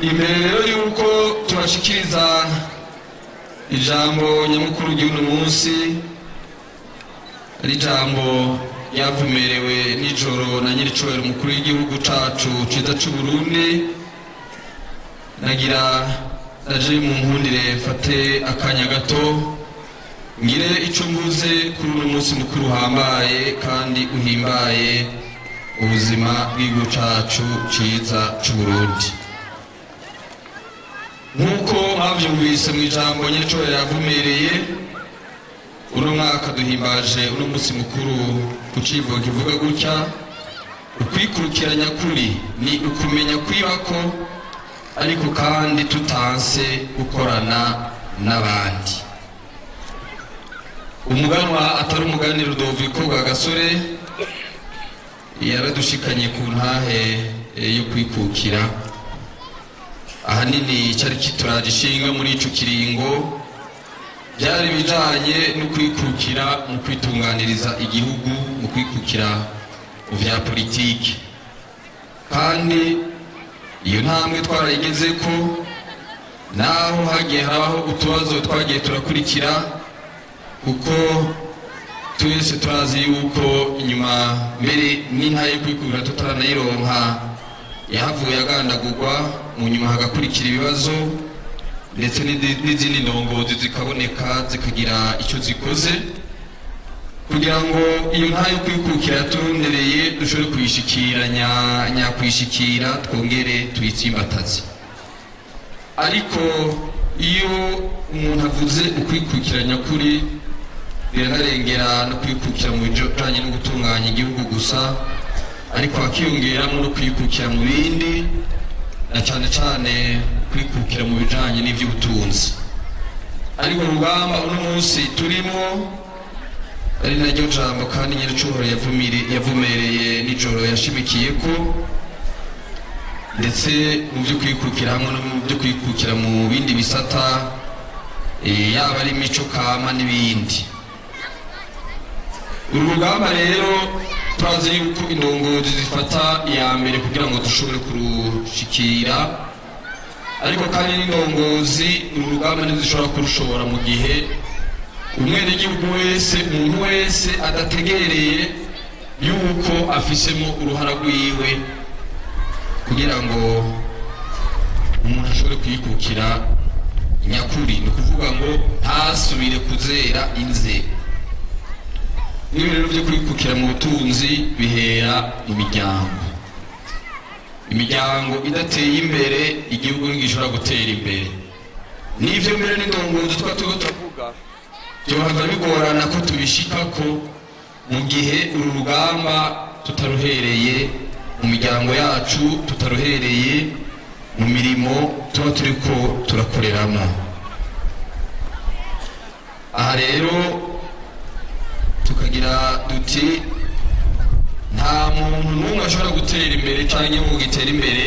Imbere rero yuko tubashikiriza ijambo nyamukuru ry'uno munsi, ari ijambo ryavumerewe nijoro na nyiricubahiro umukuru w'igihugu cacu ciza c'u Burundi, nagira naje mu nkundire mfate akanya gato ngire ico mvuze kuri uno munsi mukuru uhambaye kandi uhimbaye ubuzima bw'igihugu cacu ciza c'u Burundi. Nk'uko mwavyumvise mu ijambo nyiricubahiro yavumereye, uno mwaka duhimbaje uno munsi mukuru ku civugo kivuga gutya: ukwikurikira nyakuri ni ukumenya kwibako, ariko kandi tutanse gukorana n'abandi. Umuganwa atari umugani Rudoviko Rwagasore yaradushikanye ku ntahe yo kwikukira. Ahanini cyari kituraje ishinga muri ico kiringo byari bijanye no kwikukira mu kwitunganiriza igihugu, mu kwikukira mu vya politiki, kandi iyo ntambwe twarayigezeko, naho hagiye harabaho utubazo twagiye turakurikira, kuko twese turazi yuko inyuma mbere n'intahe yo kwikukira tutaranayironka yahavuye agandagurwa, mu nyuma hagakurikira ibibazo ndetse n'izindi ndongozi zikaboneka zikagira icyo zikoze kugira ngo iyo ntahe yo kwikukira yaturondereye dushobore kuyishikira nyakwishikira, twongere tuyitsimbataze. Ariko iyo umuntu avuze ukwikukira nyakuri, biranarengera no kwikukira mu bijanye no gutunganya igihugu gusa, ariko hakiyongeramo no kwikukira mu bindi, na cane cane kwikukira mu bijanye n'ivy'ubutunzi. Ariko urugamba uno munsi turimo ari naryo jambo kandi nyiricubahiro yavumereye nijoro yashimikiye ko, ndetse mu byo kwikukira hamwe no mu byo kwikukira mu bindi bisata, yaba ari imico kama n'ibindi. Uru rugamba rero turazi yuko indongozi zifata iya mbere kugira ngo dushobore kurushikira, ariko kandi n'indongozi uru rugamba ntizishobora kurushobora mu gihe umwenegihugu wese, umuntu wese adategereye yuko afisemo uruhara rwiwe kugira ngo umuntu ashobore kwikukira nyakuri. Ni ukuvuga ngo ntasubire kuzera inze. N'ibintu byo kwikukira mu butunzi bihera mu miryango. Imiryango idateye imbere, igihugu ntigishobora gutera imbere. N'ivyo mbere n'indongozi twa turiko turavuga byohava bigorana ko tubishikako mu gihe uru rugamba tutaruhereye mu miryango yacu, tutaruhereye mu mirimo tuba turiko turakoreramo. Aha rero tukagira duti nta muntu n'umwe ashobora gutera imbere canke igihugu gitera imbere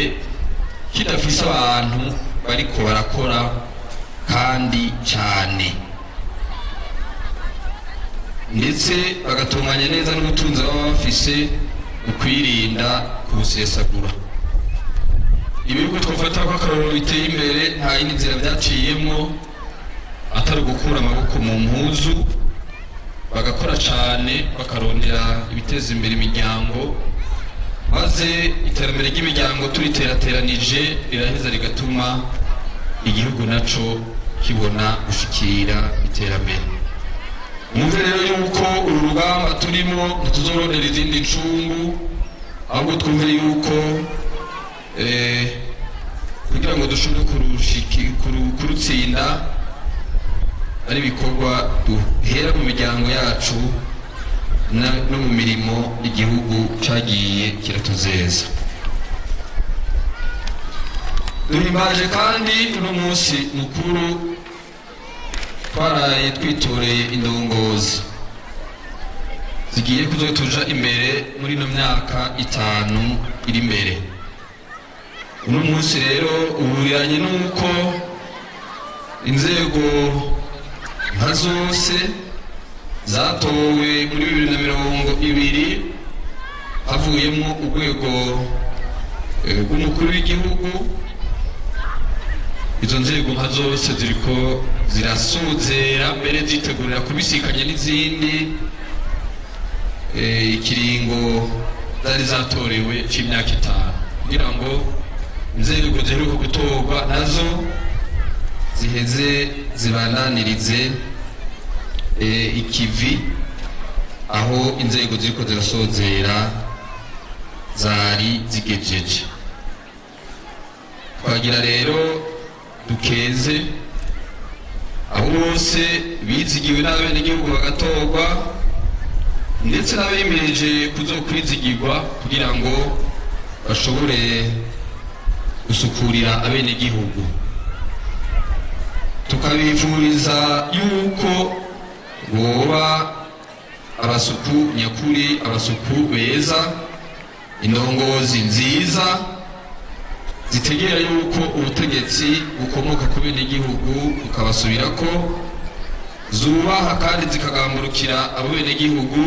kidafise abantu bariko barakora kandi cane, ndetse bagatunganya neza n'ubutunzi baba bafise mu kwirinda kubusesagura. Ibihugu twafata ko akarorero biteye imbere nta yindi nzira byaciyemo atari ugukura amaboko mu mpuzu, bagakora cane, bakarondera ibiteza imbere imiryango, maze iterambere ry'imiryango turiterateranije riraheza rigatuma igihugu naco kibona gushikira iterambere. Mwumve rero yuko uru rugamba turimo ntituzorondera izindi ncungu, ahubwo twumve yuko kugira ngo dushobore kurutsinda ari ibikorwa duhera mu miryango yacu no mu mirimo igihugu cagiye kiratuzeza. Duhimbaje kandi uno munsi mukuru twaraye twitoreye indongozi zigiye kuzotuja imbere muri ino myaka 5 iri imbere. Uno munsi rero uhuriranye n'uko inzego nka zose zatowe muri 2020, havuyemo urwego rw'umukuru w'igihugu, Izo nzego nka zose ziriko zirasozera mbere zitegurira kubisikanya n'izindi ikiringo zari zatorewe c'imyaka 5, kugira ngo inzego ziheruka gutorwa nazo ziheze zibandanirize ikivi aho inzego ziriko zirasozera zari zigejeje. Twagira rero dukeze abo bose bizigiwe n'abenegihugu bagatorwa, ndetse n'abemereje kuzokwizigirwa kugira ngo bashobore gusukurira abenegihugu. Tukabifuriza yuko boba abasuku nyakuri, abasuku beza, indongozi nziza zitegera yuko ubutegetsi bukomoka ku benegihugu bukabasubirako, zubaha kandi zikagamburukira abo benegihugu.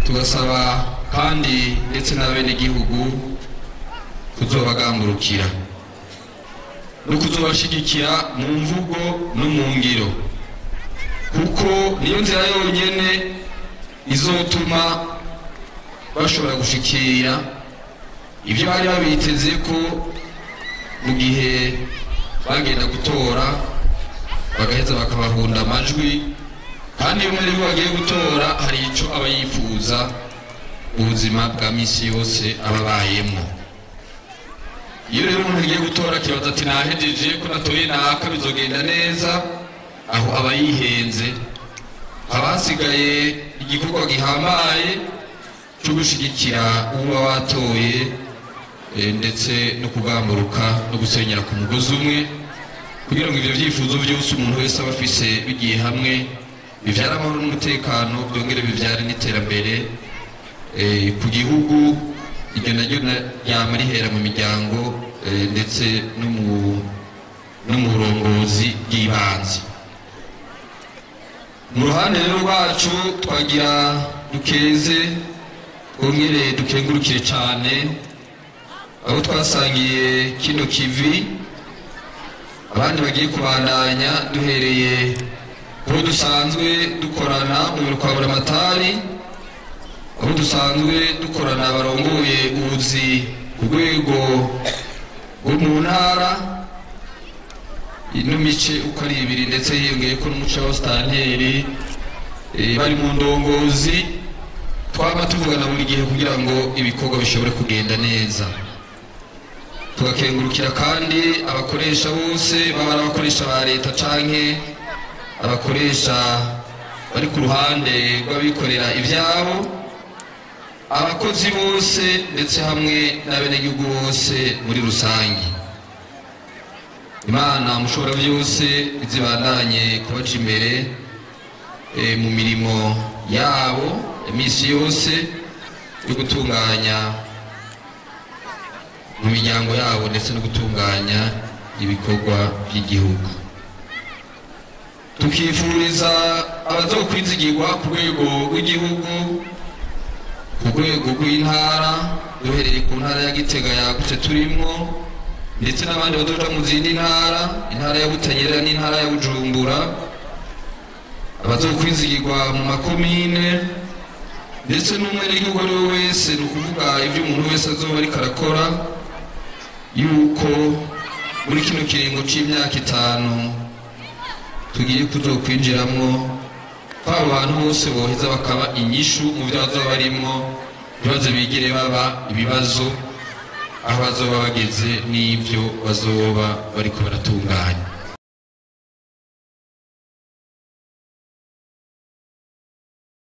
Tugasaba kandi ndetse n'abenegihugu kuzobagamburukira no kuzobashigikira mu mvugo no mu ngiro, kuko niyo nzira yonyene izotuma bashobora gushikira ibyo bari babiteze ko mu gihe bagenda gutora bagaheza bakabahunda amajwi. Kandi iyo umwe bagiye gutora hari ico aba yifuza mu buzima bwa misi yose ababayemo. Iyo rero umuntu agiye gutora akibaza ati nahejeje ko natoye naka bizogenda neza, aho aba yihenze. Abasigaye igikorwa gihambaye cyo gushigikira uba watoye, ndetse no kugamburuka no gusenyera ku mugozi umwe, kugira ngo ivyo vyifuzo vyose umuntu wese aba afise bigiye hamwe bivyara amahoro n'umutekano, byongere bivyare n'iterambere ku gihugu. Iryo naryo ryama rihera mu miryango ndetse no mu burongozi bw'ibanze. Mu ruhande rero rwacu twagira dukeze twongere dukengurukire cyane abo twasangiye kino kivi, abandi bagiye kubandanya duhereye kubo dusanzwe dukorana mu biro kwa Buramatari, abo dusanzwe dukorana barongoye ubuzi ku rwego rwo mu ntara ino mice uko ari ibiri, ndetse hiyongeye ko n'umuce wa stanteri bari mu ndongozi twaba tuvugana buri gihe kugira ngo ibikorwa bishobore kugenda neza. Tugakengurukira kandi abakoresha bose, baba ari abakoresha ba leta canke abakoresha bari ku ruhande rw'abikorera ivyabo, abakozi bose ndetse hamwe n'abenegihugu bose muri rusange. Imana mushobora byose izibandanye kubaca imbere mu mirimo yabo imisi yose yo gutunganya mu miryango yabo ndetse no gutunganya ibikorwa by'igihugu. Tukifuriza abazokwizigirwa ku rwego rw'igihugu, ku rwego rw'intara, duhereye ku ntara ya Gitega yagutse turimwo, ndetse n'abandi bazoja mu zindi ntara, intara ya Butanyerera n'intara ya Bujumbura, abazokwizigirwa mu makomine, ndetse n'umwenegihugu ari we wese. Ni ukuvuga ibyo umuntu wese azoba ariko arakora, yuko muri kino kiringo c'imyaka 5 tugiye kuzokwinjiramwo, ko abo bantu bose boheza bakaba inyishu mu byo bazoba barimwo, ntibaze bigire baba ibibazo aho bazoba bageze n'ibyo bazoba bariko baratunganya.